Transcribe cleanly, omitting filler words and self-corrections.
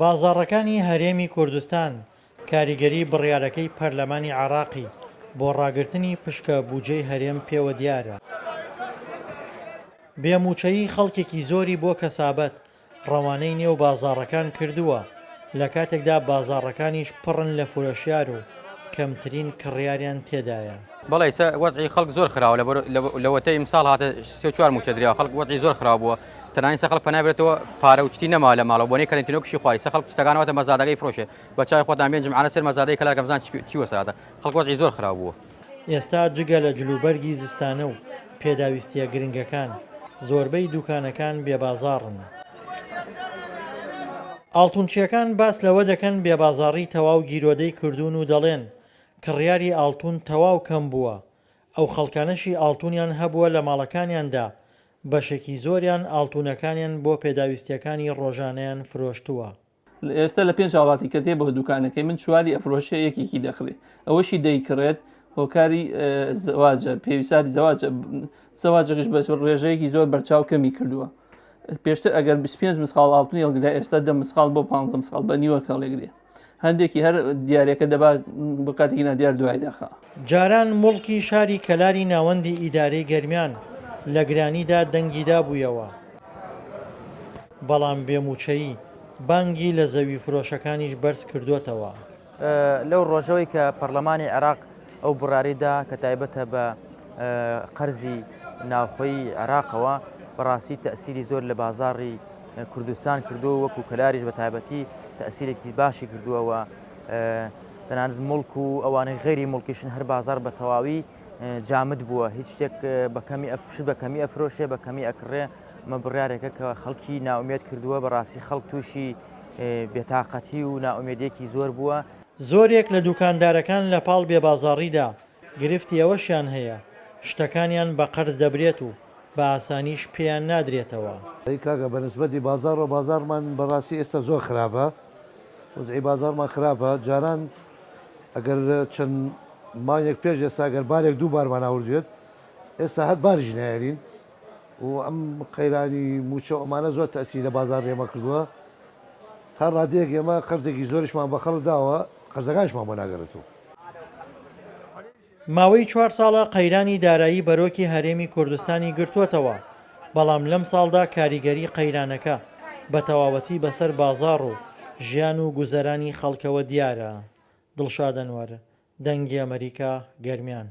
بازاڕەکانی هەرێمی کوردستان کاریگەری بڕیارەکەی پەرلەمانی عێراقی بۆ ڕاگرتنی پشکە بوجەی هەرێم پێوە دیارە. بێ مووچەیی خەڵکێکی زۆری بۆ کەسابەت ڕەوانەی نێو بازاڕەکان کردووە، لە کاتێکدا بازاڕەکانیش پڕن لە فرۆشیار و کەمترین کڕیاریان تێدایە. بەڵێ ئیسە وەزعی خەڵک زۆر خراوە لەبەر لەوەتەی ئیمساڵ هاتە سێ چوار مووچە دراوە خەڵک وەزعی زۆر خراپ بووە تەنانەت ئیسە خەڵک پەنای برێتەوە پارە و شتی نەماوە لە ماڵەوە بۆنەی کەرەنتینە و کشی خواری ئیسە خەڵک شتەکان واتە مەزادەکەی فرۆشێ بە چاوی خۆتان بێن جمعانە سەر مەزادەی کەلار کە بزان چی وەسەرهاتە خەڵک وەزعی زۆر خراپ بووە. ئێستا جگە لە جلوبەرگی زستانە و پێداویستییە گرنگەکان، زۆربەی دوکانەکان بێبازاڕن. ئاڵتونچییەکان باس لەوە دەکەن بێبازاڕی تەواو گیرۆدەی کردوون و دەڵێن، کڕیاری ئاڵتون تەواو کەم بووە، ئەو خەڵکانەشی ئاڵتونیان هەبووە لە ماڵەکانیاندا بەشێکی زۆریان ئاڵتونەکانیان بۆ پێداویستییەکانی ڕۆژانەیان فرۆشتووە. ئێستا لە پێنج هاوڵاتی کە دێ بۆ دوکانەکەی من چواری ئەفرۆشێ یەکێکی دەکڕێ ئەوەشی دەیکڕێت هۆکاری زەواجە پێویستاتی زەواجە زەواجەکەش بەس ڕێژەیەکی زۆر بەرچاو کەمی کردووە پێشتر ئەگەر 25 مسقاڵ ئاڵتونی هەڵگرا ئێستا دە مسقاڵ بۆ 15 مسقاڵ بە نیوە کەڵێگرێ هەندێکی هەر دیارەکە دەبا بۆ کاتێکی نادیار دوای دەخا. جاران موڵکی شاری کەلاری ناوەندی ئیدارەی گەرمیان لە گرانیدا دەنگی دابوویەوە، بەڵام بێ مووچەیی بانگی لە زەوی فرۆشەکانیش بەرز کردۆتەوە. لەو ڕۆژەوەی کە پەرلەمانی عێراق ئەو بڕیارەی دا کە تایبەتە بە قەرزی ناوخۆی عێراقەوە بەڕاستی تەسیری زۆر لە بازاڕی کوردستان کردووە وەکو کەلاریش بە تایبەتی تەسیرێکی باشی کردووە و تەنانەت مڵک و ئەوانەی غەیری مڵکیشن هەر بازار بە تەواوی جامد بووە هیچ شتێک بە کەمی ئەفشت بە کەمی ئەفرۆشێ بە کەمی ئەکڕێ ئەمە بڕیارێکە کە خەڵکی نائومێد کردووە، بەڕاستی خەڵک تووشی بێتاقەتی و نائومێدییەکی زۆر بووە. زۆرێک لە دوکاندارەکان لە پاڵ بێبازاڕیدا گرفتی ئەوەشیان هەیە شتەکانیان بە قەرز دەبرێت و بە ئاسانیش پێیان نادرێتەوە. ئەی کاکە بە نسبەتی بازاڕەوە بازاڕمان بەڕاستی ئێستا زۆر خراپە وەزعی بازاڕمان خراپە جاران ئەگەر چەند مانگێک پێش ئێستا گەر بارێک دوو بارمان هاوردوێت ئێستا هەر باریش نایەرین و ئەم قەیرانی مووچە و ئەمانە زۆر تەئسیری لە بازاڕی ئێمە کردووە تا ڕادەیەک ئێمە قەرزێکی زۆریشمان بە خەڵک داوە قەرزەکانیشمان بۆ ناگەڕێتەوە. ماوەی چوار ساڵە قەیرانی دارایی بەرۆکی هەرێمی کوردستانی گرتووەتەوە، بەڵام لەمساڵدا کاریگەری قەیرانەکە بە تەواوەتی بەسەر بازاڕ و ژیان و گوزەرانی خەڵکەوە دیارە. دڵشاد ئەنوەر، دەنگی ئەمەریکا، گەرمیان.